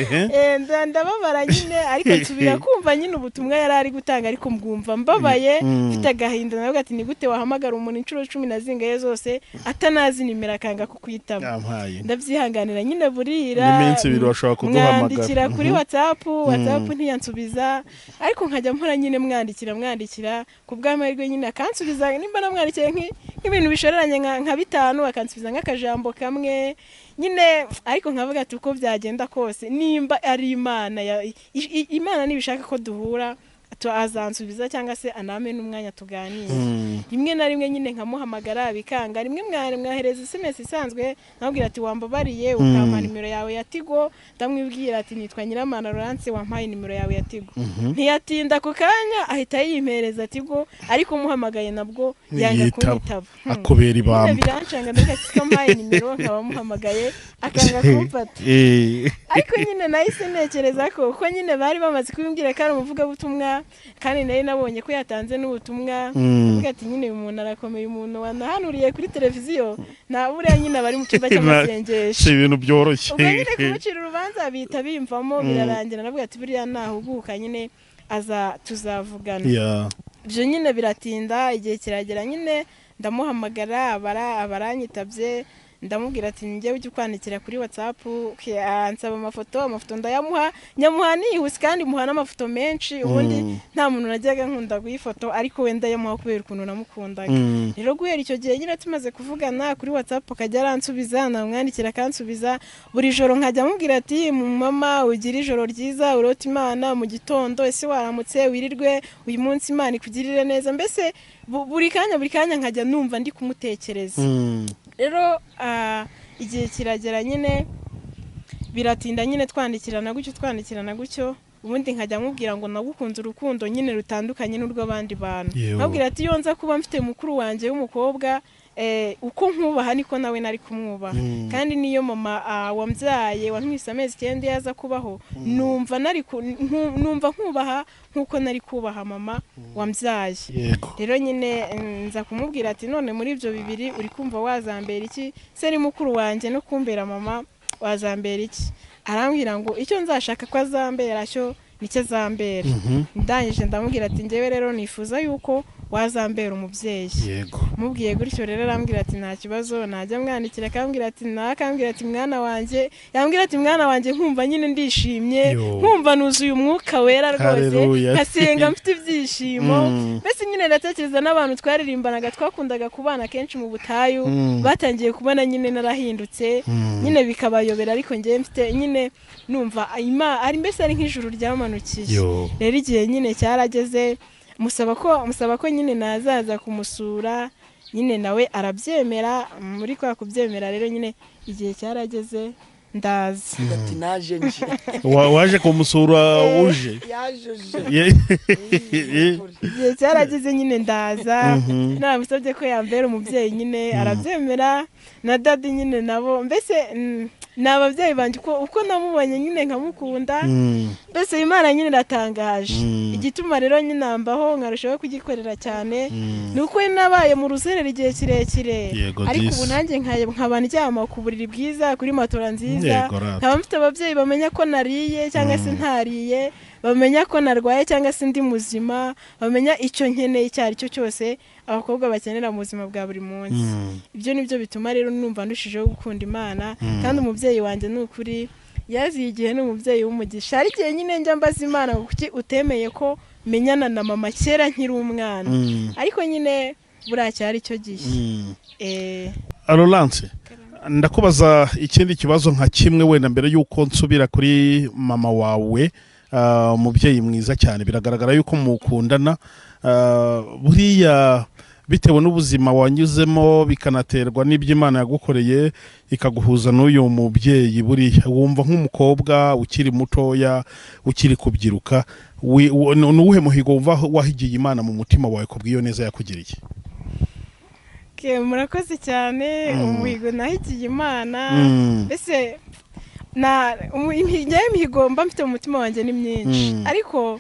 Ndababara nyine, ariko nsubira kumva nyine ubutumwa yari ari gutanga, ariko mbwumva mbabaye mfite agahinda. Navuga ati ni gute wahamagara umuntu inshuro 10 na zinga zose atanazi nimero akanga kukwitaba. Ndabyihanganira nyine burira iminsi ibiri bashobora kuduhamagara kuri WhatsApp ntiyansubiza, ariko nkajya mpora nyine mwandikira ku bw'amahirwe nyine akansubiza. Nimba namwandikiye nk'ibintu bishoreranye nka 5 akansubiza nk'akajambo kamwe nyine, ariko nkavuga ati uko byagenda kose nimba ari Imana, Imana nibishaka ko duhura Azansubiza cyangwa se aname n'umwanya tuganire. Rimwe na rimwe nyine nkamuhamagara bikanga, rimwe mwahereza SMS isanzwe nkabwira ati wambabariye ukampa nimero yawe ya Tigo, ndamwibwira ati nitwa Nyiramana Laurence wampaye nimero yawe ya Tigo. Ntiyatinda ku kanya ahita yimpereza Tigo, ariko muhamagaye nabwo yanga kunyitaba, akubera ibamba. Birancanga ndavuga mpaye nimero nkaba muhamagaye akanga kumfata. Ariko nyine nahise ntekereza ko kuko nyine bari bamaze kubimbwira ko ari umuvugabutumwa, kandi nari nabonye ko yatanze n'ubutumwa, avuga ati nyine uyu muntu arakomeye, umuntu wanahanuriye kuri televiziyo na buriya nyine abari mu cyumba cy'amasengesho, si ibintu byoroshye. Ubwo nyine kumucira urubanza bihita bimvamo birarangira, navuga ati buriya nahuguka nyine aza tuzavugana. Ibyo nyine biratinda, igihe kiragera nyine ndamuhamagara abaranyitabye, ndamubwira ati njye ujye kwandikira kuri WhatsApp, ansaba amafoto ndayamuha, nyamuha nihuse kandi muha n'amafoto menshi, ubundi nta muntu najyaga nkunda guyifoto ariko wenda yamuha kubera ukuntu namukundaga. Rero guhera icyo gihe nyine tumaze kuvugana kuri WhatsApp akajya aransubiza, namwandikira akansubiza, buri joro nkajya amubwira ati mama ugira ijoro ryiza, urota Imana mu gitondo, ese waramutse wirirwe, uyu munsi Imana ikugirire neza, mbese buri kanya nkajya numva ndi kumutekereza. Rero igihe kiragera nyine biratinda nyine twandikirana gutyo, ubundi nkajya mubwira ngo nagukunze urukundo nyine rutandukanye n'urw'abandi bantu, nkabwira ati iyo nza kuba mfite mukuru wanjye w'umukobwa uko nkubaha niko nawe nari kumwubaha, kandi niyo mama wambyaye wantwise amezi 9 yaza kubaho, numva numva nkubaha nkuko nari kubaha mama wambyaye. Rero nyine nza kumubwira ati none muri ibyo bibiri uri kumva wazambera iki, se ni mukuru wanjye no kumbera mama wazambera iki? Arambwira ngo icyo nzashaka ko azambera cyo nicyo azambera. Ndangije ndamubwira ati njyewe rero nifuza yuko wazambera umubyeyi. Mubwiye gutyo rero arambwira ati nta kibazo, najya mwandikira akambwira ati nakambwira ati mwana wanjye, yambwira ati mwana wanjye, nkumva nyine ndishimye, nkumva nuzuye umwuka wera rwose, nkasenga mfite ibyishimo. Mbese nyine ndatekereza n'abantu twaririmbanaga twakundaga kubana kenshi mu butayu, batangiye kubona nyine narahindutse, nyine bikabayobera, ariko njye mfite nyine numva ari mbese ari nk'ijuru ryamanukiye. Rero igihe nyine cyarageze musaba ko nyine nazaza kumusura, nyine nawe arabyemera. Muri kwa kubyemera rero nyine igihe cyarageze ndaza. Ati naje nje. Waje kumusura uje? Yaje. Igihe cyarageze nyine ndaza, namusabye ko yambera umubyeyi nyine arabyemera, na dadi nyine nabo mbese ni ababyeyi banjye uko namubonye nyine nkamukunda, mbese Imana nyine iratangaje. Igituma rero nyine nambaho nkarushaho kugikorera cyane ni uko nabaye mu ruzerero igihe kirekire, ariko ubu nanjye nkaba ndyama ku buriri bwiza, kuri matora nziza, nkaba mfite ababyeyi bamenya ko nariye cyangwa se ntariye, bamenya ko narwaye cyangwa se ndi muzima, bamenya icyo nkeneye icyo ari cyo cyose abakobwa bakenera mu buzima bwa buri munsi. Ibyo nibyo bituma rero numva ndushijeho gukunda Imana, kandi umubyeyi wanjye ni ukuri yaziye igihe, ni umubyeyi w'umugisha. Hari igihe nyine njya mbaza Imana kuki utemeye ko menyana na mama kera nkiri umwana, ariko nyine buriya cyari cyo gihe. Laurence, ndakubaza ikindi kibazo nka kimwe wenda mbere yuko nsubira kuri mama wawe, umubyeyi mwiza cyane, biragaragara yuko mukundana. Buriya bitewe n'ubuzima wanyuzemo bikanaterwa n'ibyo Imana yagukoreye ikaguhuza n'uyu mubyeyi, buriya wumva nk'umukobwa ukiri mutoya ukiri kubyiruka, nuwuhe muhigo wumva wahigiye Imana mu mutima wawe kubw'iyo neza yakugiriye? Murakoze cyane. Umuhigo nahigiye Imana mbese na imihigo mba mfite mu mutima wanjye ni myinshi, ariko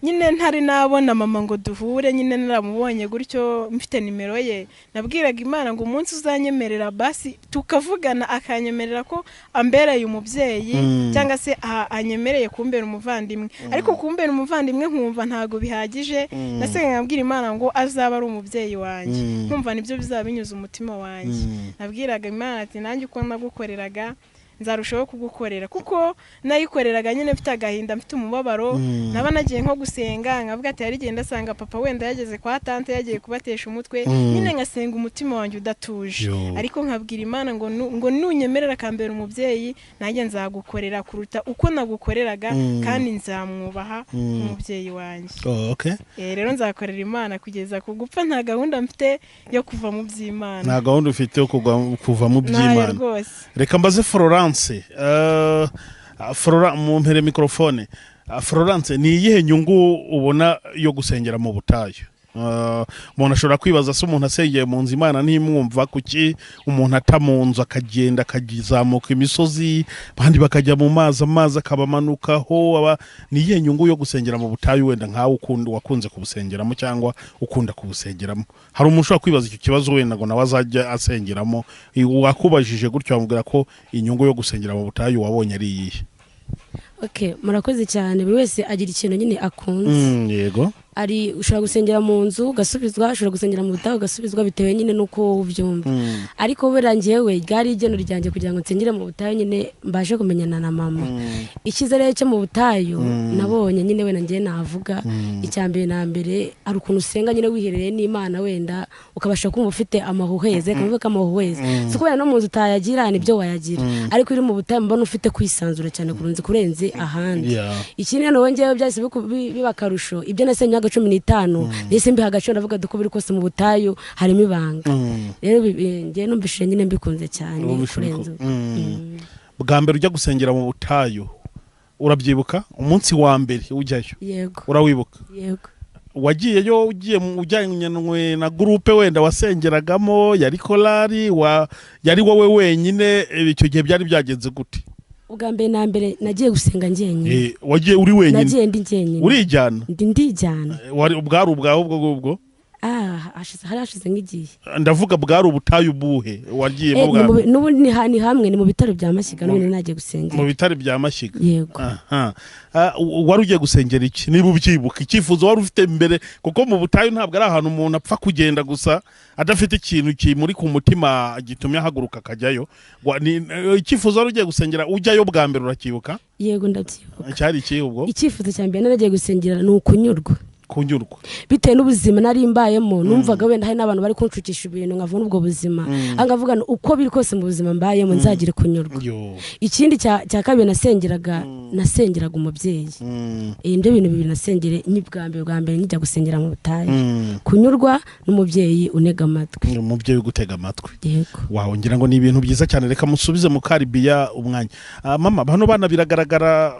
nyine ntari nabona mama ngo duhure, nyine naramubonye gutyo mfite nimero ye, nabwiraga Imana ngo umunsi uzanyemerera basi tukavugana, akanyemerera ko ambereye umubyeyi cyangwa se anyemereye kumbera umuvandimwe, ariko kumbera umuvandimwe nkumva ntago bihagije, nasenga nkabwira Imana ngo azaba ari umubyeyi wanjye, nkumva nibyo bizaba binyuze umutima wanjye. Nabwiraga Imana ati nanjye uko nagukoreraga nzarushaho kugukorera, kuko nayikoreraga nyine mfite agahinda, mfite umubabaro. Naba nagiye nko gusenga nkavuga ati hari igihe ndasanga papa wenda yageze kwa tante yagiye kubatesha umutwe, nyine ngasenga umutima wanjye udatuje, ariko nkabwira Imana ngo nunyemerera akambera umubyeyi nanjye nzagukorera kuruta uko nagukoreraga, kandi nzamwubaha umubyeyi wanjye. Rero nzakorera Imana kugeza ku gupfa, nta gahunda mfite yo kuva mu by'Imana. Nta gahunda ufite yo kuva mu by'Imana. Reka mbaze Florence, mumpere mikrofone. Florence, ni iyihe nyungu ubona yo gusengera mu butayu? Umuntu ashobora kwibaza se umuntu asengeye mu nzu Imana ntimwumva, kuki umuntu ata mu nzu akagenda akazamuka imisozi, abandi bakajya mu mazi, amazi akabamanukaho? Ni iyihe nyungu yo gusengera mu butayu wenda nkawe wakunze kubusengeramo cyangwa ukunda kubusengeramo? Hari umuntu ushobora kwibaza icyo kibazo wenda ngo nawe azajya asengeramo, wakubajije gutyo wamubwira ko inyungu yo gusengera mu butayu wabonye ari iyihe? Okay, murakoze cyane. Buri wese agira ikintu nyine akunze. Yego. Ari ushobora gusengera mu nzu ugasubizwa, ushobora gusengera mu butayu ugasubizwa, bitewe nyine nuko ubyumva. Ariko burangiye we ryari igeno ryanjye kugira ngo nsengere mu butayu nyine mbashe kumenyana na mama. Icyizere cyo mu butayu nabonye nyine we nanjye navuga, icyambere na mbere ari ukuntu usenga nyine wiherereye n'Imana, wenda ukabasha kumva ufite amahuheze, kavuga kamahuheze. Si kubera no mu nzu utayagira nibyo wayagira, ariko uri mu butayu mbona ufite kwisanzura cyane kurunze kurenze ahandi. Ikindi none ngewe byahise biba karusho, ibyo nasenyaga 15 nese mbiha agaciro, ndavuga duko biri kose mu butayu harimo ibanga. Rero ngiye numvishije nyine mbikunze cyane kurenza. Bwa mbere ujya gusengera mu butayu urabyibuka? Umunsi wa mbere ujyayo? Yego. Urawibuka? Yego. Wagiyeyo ugiye ujyanywe na groupe wenda wasengeragamo, yari korali, yari wowe wenyine? Icyo gihe byari byagenze gute? Ubwa mbere na mbere nagiye gusenga njyenyine. Wagiye uri wenyine? Nagiye ndi njyenyine. Urijyana? Ndijyana. Wari bwari ubwawe ubwo ngubwo? Hari hashize nk'igihe. Ndavuga bwari ubutayu buhe wagiyemo bwa mbere? N'ubundi ni hamwe, ni mu bitaro bya Mashyiga, n'ubundi nagiye gusengera. Mu bitaro bya Mashyiga? Yego. Wari ugiye gusengera iki? Niba ubyibuka icyifuzo wari ufite mbere, kuko mu butayu ntabwo ari ahantu umuntu apfa kugenda gusa adafite ikintu kimuri ku mutima gitumye ahaguruka akajyayo. Icyifuzo wari ugiye gusengera ujyayo bwa mbere urakibuka? Yego, ndabyibuka. Cyari iki ubwo? Icyifuzo cya mbere naragiye gusengera ni ukunyurwa. Kunyurwa bitewe n'ubuzima nari mbayemo, numvaga wenda hari n'abantu bari kunshukisha ibintu nkavuna ubwo buzima, angavuga uko biri kose mu buzima mbayemo nzagire kunyurwa. Ikindi cya kabiri nasengeraga umubyeyi. Ibyo bintu bibiri nasengere ni bwa mbere njya gusengera mu butayu, kunyurwa n'umubyeyi unega amatwi. Umubyeyi ugutega amatwi. Yego. Wawe ngira ngo ni ibintu byiza cyane. Reka musubize mu Karibiya umwanya. Mama, bano bana biragaragara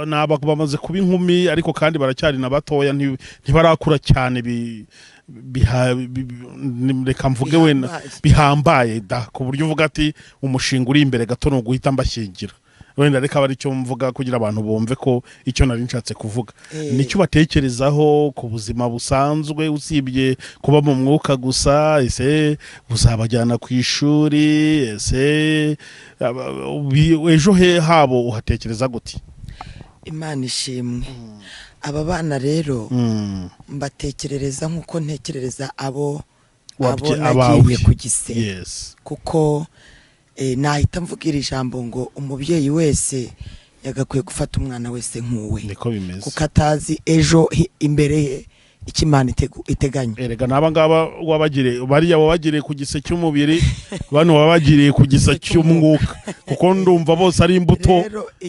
naba bamaze kuba inkumi, ariko kandi baracyari na batoya, ntibarakura cyane reka mvuge wenda bihambaye da, ku buryo uvuga ati umushinga uri imbere gato ni uguhita mbashyingira. Wenda reka bari cyo mvuga kugira abantu bumve ko icyo nari nshatse kuvuga. Nicyo batekerezaho ku buzima busanzwe usibye kuba mu mwuka gusa? Ese buzabajyana ku ishuri? Ese ejo he habo uhatekereza gute? Imana ishimwe. Aba bana rero mbatekerereza nkuko ntekerereza abo nagiye ku gise. Kuko nahita mvugira ijambo ngo umubyeyi wese yagakwiye gufata umwana wese nkuwe, kuko atazi ejo imbere ye icyo Imana iteganya. Erega naba ngaba wabagire bariya wabagiriye ku gise cy'umubiri, bano wabagiriye ku gise cy'umwuka, kuko ndumva bose ari imbuto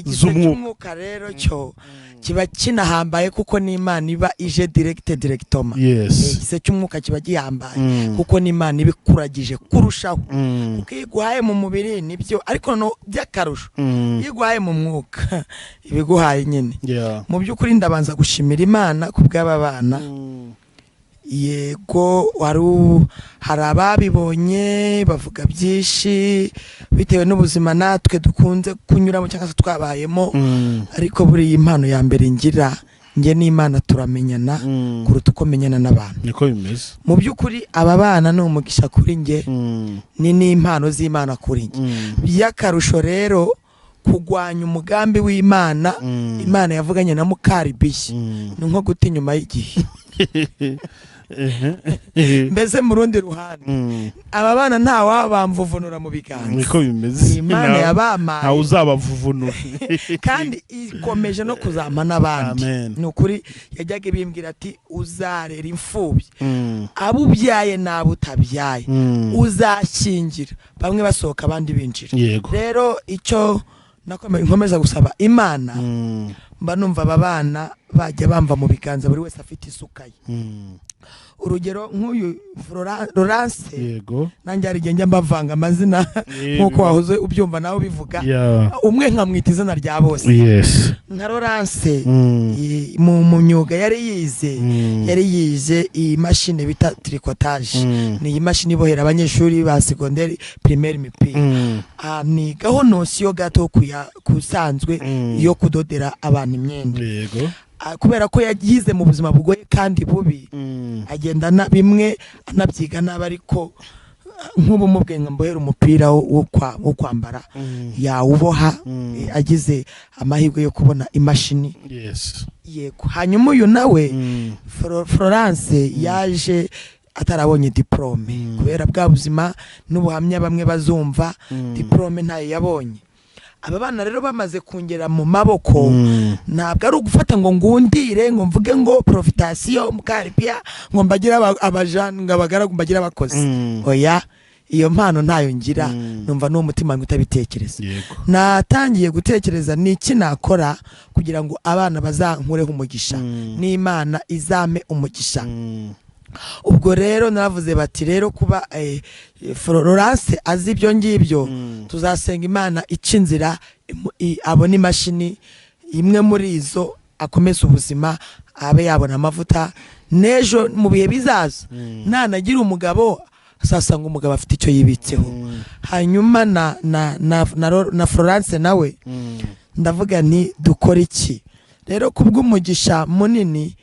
z'umwuka. Rero cyo kiba kinahambaye kuko n'Imana iba ije directoma. Igise cy'umwuka kiba gihambaye kuko n'Imana ibikuragije kurushaho. Kuko iyo iguhaye mu mubiri nibyo, ariko no by'akarusho iyo iguhaye mu mwuka ibiguhaye nyine. Mu by'ukuri ndabanza gushimira Imana ku bw'aba bana. Yego, hari ababibonye bavuga byinshi bitewe n'ubuzima natwe dukunze kunyuramo cyangwa se twabayemo, ariko buri impano ya mbere ngira nge n'Imana turamenyana kuruta uko menyana n'abantu. Niko bimeze. Mu by'ukuri aba bana ni umugisha kuri nge, ni n'impano z'Imana kuri nge. By'akarusho rero kugwanya umugambi w'Imana, Imana yavuganye na Mukaribiye, ni nko guta inyuma y'igihe. Mbese mu rundi ruhande aba bana nta wabamvuvunura mu biganza, niko bimeze. Imana yabamaye ntawe uzabavuvunura, kandi ikomeje no kuzampa n'abandi. Ni ukuri yajyaga ibimbwira ati uzarera imfubyi, abo ubyaye n'abo utabyaye uzashyingira, bamwe basohoka abandi binjira. Rero icyo nkomeza gusaba Imana, mba numva aba bana bajya bamva mu biganza, buri wese afite isuka ye. Urugero nk'uyu Laurence, yego, nanjye hari igihe njya mbavanga amazina nk'uko wahoze ubyumva nawe ubivuga, umwe nkamwita izina rya bose. Nka Laurence mu myuga yari yize, yari yize iyi mashini bita tricotage, ni iyi mashini ibohera abanyeshuri ba secondaire primaire imipira. Nigaho nosiyo gato kusanzwe yo kudodera abantu imyenda. Yego. Kubera ko yagize mu buzima bugoye kandi bubi, agenda na bimwe anabyiga nabi, ariko nk'ubu mubwe mbohera umupira wo kwambara yawuboha, agize amahirwe yo kubona imashini. Yego. Hanyuma uyu nawe Florence yaje atarabonye diplome, kubera bwa buzima n'ubuhamya bamwe bazumva, diplome ntayo yabonye. Aba bana rero bamaze kungera mu maboko, ntabwo ari ugufata ngo ngundire ngo mvuge ngo profitation mukaripia ngo mbagira abajana ngo abagaragu mbagira abakozi. Oya, iyo mpano ntayo ngira, numva n'umutima wanjye utabitekereza. Natangiye gutekereza niki nakora kugira ngo abana bazankureho umugisha, n'Imana izame umugisha. Ubwo rero naravuze bati rero kuba Florence azi ibyo ngibyo, tuzasenga Imana ica inzira abone imashini imwe muri izo, akomeze ubuzima, abe yabona amavuta n'ejo mu bihe bizaza nanagira umugabo asasanga umugabo afite icyo yibitseho. Hanyuma na Florence nawe ndavuga nti dukora iki rero kubw'umugisha munini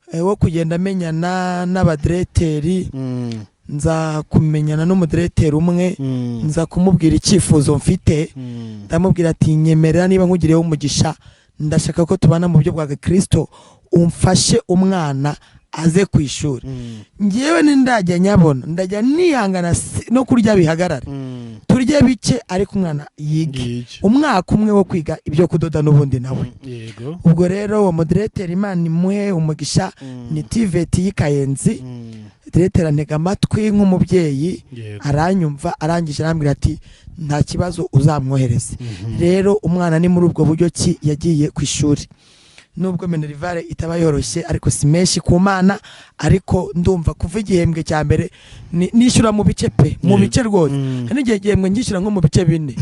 wo kugenda amenyana n'abadireteri, nza kumenyana n'umudireteri umwe, nza kumubwira icyifuzo mfite, ndamubwira ati nyemerera niba nkugiriyeho umugisha, ndashaka ko tubana mu buryo bwa Kristo, umfashe umwana aze ku ishuri. Ngewe ndajya nyabona, ndajya nihangana no kurya bihagarare, turye bike ariko umwana yige umwaka umwe wo kwiga ibyo kudoda n'ubundi nawe. Ubwo rero uwo moderateri Imana imuhe umugisha, ni TVT y'Ikayenzi, direteri antega amatwi nk'umubyeyi, aranyumva, arangije arambwira ati nta kibazo uzamwohereze. Rero umwana ni muri ubwo buryo ki yagiye ku ishuri. Nubwo minerivare itaba yoroshye ariko si menshi ku mana, ariko ndumva kuva igihembwe cya mbere nishyura mu bice pe, mu bice rwose. Hari n'igihe igihembwe ngishyura nko mu bice 4.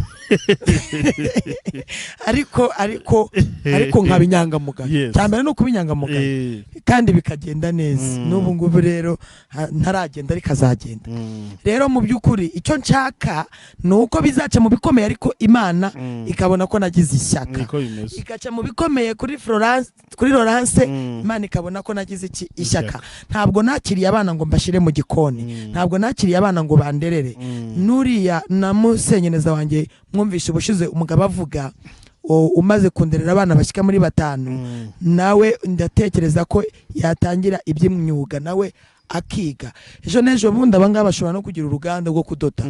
Ariko nkaba inyangamugayo. Cya mbere ni ukuba inyangamugayo kandi bikagenda neza. N'ubu ngubu rero ntaragenda ariko azagenda. Rero mu by'ukuri icyo nshaka ni uko bizaca mu bikomeye, ariko Imana ikabona ko nagize ishyaka, ikaca mu bikomeye kuri Florence, kuri Laurence, Imana ikabona ko nagize iki ishyaka. Ntabwo nakiriye abana ngo mbashire mu gikoni, ntabwo nakiriye abana ngo banderere. Nuriya na musenyeneza wanjye mwumvishe ubushize umugabo avuga umaze kunderera abana bashyika muri 5, nawe ndatekereza ko yatangira iby'imyuga nawe akiga. Ejo n'ejo bundi abangaba bashobora no kugira uruganda rwo kudoda,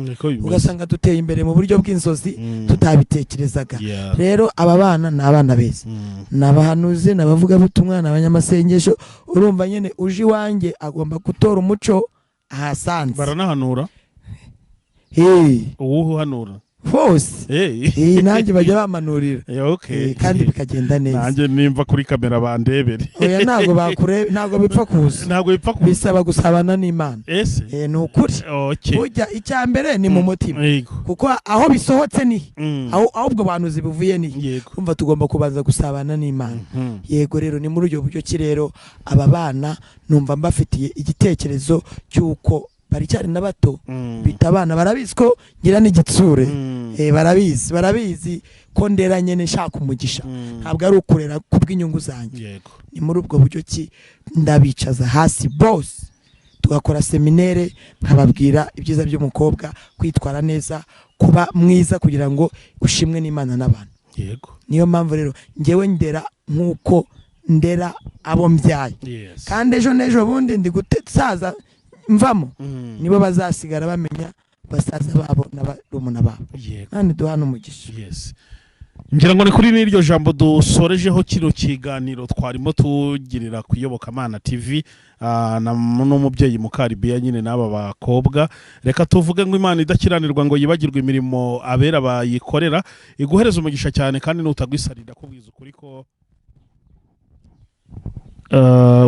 ugasanga duteye imbere mu buryo bw'inzozi tutabitekerezaga. Rero aba bana ni abana beza, ni abahanuzi, ni abavugabutumwa, ni abanyamasengesho. Urumva nyene uje iwanjye agomba gutora umuco ahasanze. Baranahanura? Uwuhanura hose nanjye bajya bamanurira kandi bikagenda neza. Nanjye nimva kuri kamera bandebere. Oya ntabwo bakurebe, ntabwo bipfa kuza, ntabwo bipfa kuza, bisaba gusabana n'Imana. Ni ukuri. Burya icya mbere ni mu mutima, kuko aho bisohotse ni aho ahubwo banuzi bivuye ni umva tugomba kubanza gusabana n'Imana. Yego rero ni muri ubwo buryo ki rero aba bana numva mbafitiye igitekerezo cy'uko baricyari na bato, bita abana barabizi ko ngira n'igitsure, barabizi ko ndera nyene nshaka umugisha, ntabwo ari ukurera kubw'inyungu zanjye. Ni muri ubwo buryo ki ndabicaza hasi bose tugakora seminere, nkababwira ibyiza by'umukobwa, kwitwara neza, kuba mwiza kugira ngo ushimwe n'Imana n'abantu. Yego. Niyo mpamvu rero ngewe ndera nkuko ndera abo mbyaye. Kandi ejo n'ejo bundi ndi gusaza mvamo, nibo bazasigara bamenya basaza babo n'abarumuna babo. Kandi duhana umugisha. Ngira ngo ni kuri n'iryo jambo dusorejeho kino kiganiro twarimo tugirira ku Iyobokamana TV n'umubyeyi Mukaribiya nyine n'aba bakobwa. Reka tuvuge ngo Imana idakiranirwa ngo yibagirwe imirimo abera bayikorera, iguhereza umugisha cyane, kandi nutagwisarira kubwiza ukuri ko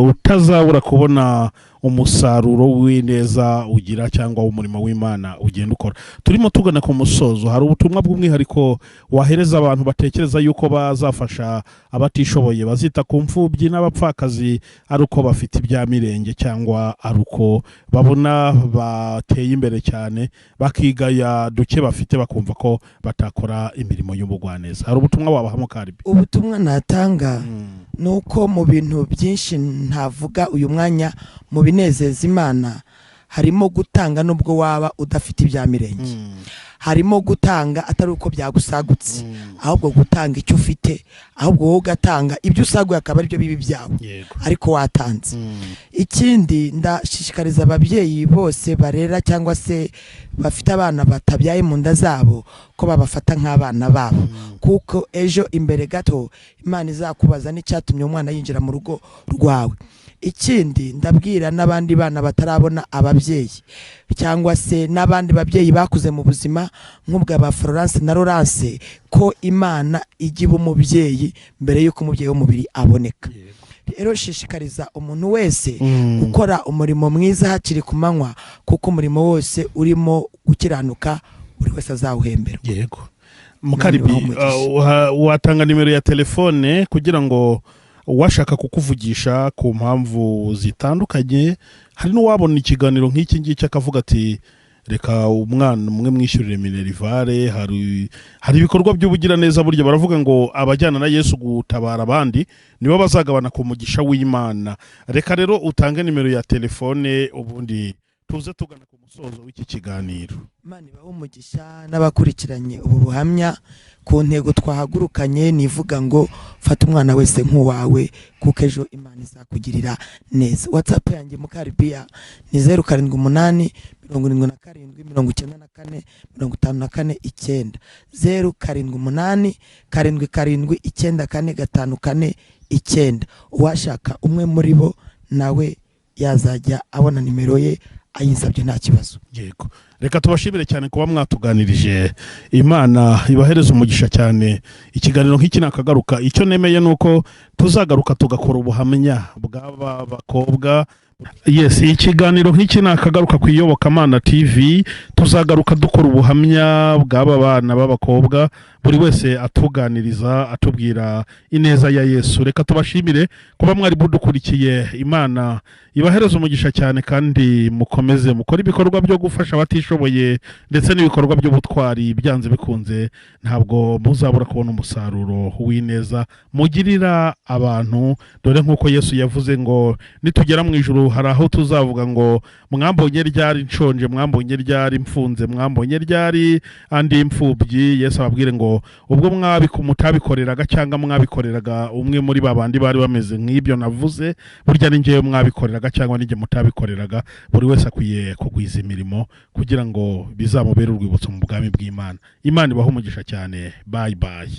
utazabura kubona umusaruro w'ineza ugira cyangwa w'umurimo w'Imana ugenda ukora. Turimo tugana ku musozo, hari ubutumwa bw'umwihariko wahereza abantu batekereza yuko bazafasha abatishoboye, bazita ku mfubyi n'abapfakazi ari uko bafite ibya mirenge cyangwa ari uko babona bateye imbere cyane, bakigaya duke bafite bakumva ko batakora imirimo y'ubugwaneza. Hari ubutumwa wabaha Mukaribi? Ubutumwa natanga nuko mu bintu byinshi ntavuga uyu mwanya, mu binezeza Imana harimo gutanga nubwo waba udafite ibya mirenge, harimo gutanga atari uko byagusagutse, ahubwo gutanga icyo ufite, ahubwo wowe ugatanga ibyo usaguye akaba aribyo bibi byawe, ariko watanze. Ikindi ndashishikariza ababyeyi bose barera cyangwa se bafite abana batabyaye mu nda zabo ko babafata nk'abana babo, kuko ejo imbere gato Imana izakubaza n'icyatumye umwana yinjira mu rugo rwawe. Ikindi ndabwira n'abandi bana batarabona ababyeyi cyangwa se n'abandi babyeyi bakuze mu buzima nk'ubwa ba Florence na Laurence, ko Imana ijya iba umubyeyi mbere y'uko umubyeyi w'umubiri aboneka. Rero shishikariza umuntu wese gukora umurimo mwiza hakiri ku manywa, kuko umurimo wose urimo gukiranuka buri wese azawuhemberwa. Yego Mukaribi, watanga nimero ya telefone kugira ngo uwashaka kukuvugisha ku mpamvu zitandukanye, hari n'uwabona ikiganiro nk'iki ngiki akavuga ati reka umwana umwe mwishyurire minerivare. Hari ibikorwa by'ubugiraneza burya baravuga ngo abajyana na Yesu gutabara abandi nibo bazagabana ku mugisha w'Imana. Reka rero utange nimero ya telefone ubundi tuze tugana ku musozo w'iki kiganiro. Imana ibahe umugisha n'abakurikiranye ubu buhamya ku ntego twahagurukanye, nivuga ngo fata umwana wese nk'uwawe kuko ejo Imana izakugirira neza. WhatsApp yanjye Mukaribiya ni 078 77 94 54 9, 078 77 94 54 9. Uwashaka umwe muri bo nawe yazajya abona nimero ye ayinsabye nta kibazo. Yego, reka tubashimire cyane kuba mwatuganirije. Imana ibahereza umugisha cyane. Ikiganiro nk'iki nakagaruka, icyo nemeye nuko tuzagaruka tugakora ubuhamya bw'aba bakobwa. Yes, ikiganiro nk'iki nakagaruka ku Iyobokamana TV, tuzagaruka dukora ubuhamya bw'aba bana b'abakobwa, buri wese atuganiriza atubwira ineza ya Yesu. Reka tubashimire kuba mwari budukurikiye. Imana ibahereza umugisha cyane, kandi mukomeze mukora ibikorwa byo gufasha abatishoboye ndetse n'ibikorwa by'ubutwari. Byanze bikunze ntabwo muzabura kubona umusaruro w'ineza mugirira abantu, dore nk'uko Yesu yavuze ngo nitugera mu ijuru hari aho tuzavuga ngo mwambonye ryari nshonje, mwambonye ryari mfunze, mwambonye ryari andi imfubyi. Yesu ababwire ngo ubwo mutabikoreraga cyangwa mwabikoreraga umwe muri babandi bari bameze nk'ibyo navuze, burya ni njyewe mwabikoreraga cyangwa nijye mutabikoreraga. Buri wese akwiye kugwiza imirimo kugira ngo bizamubere urwibutso mu bwami bw'Imana. Imana ibahe umugisha cyane. Bye bye.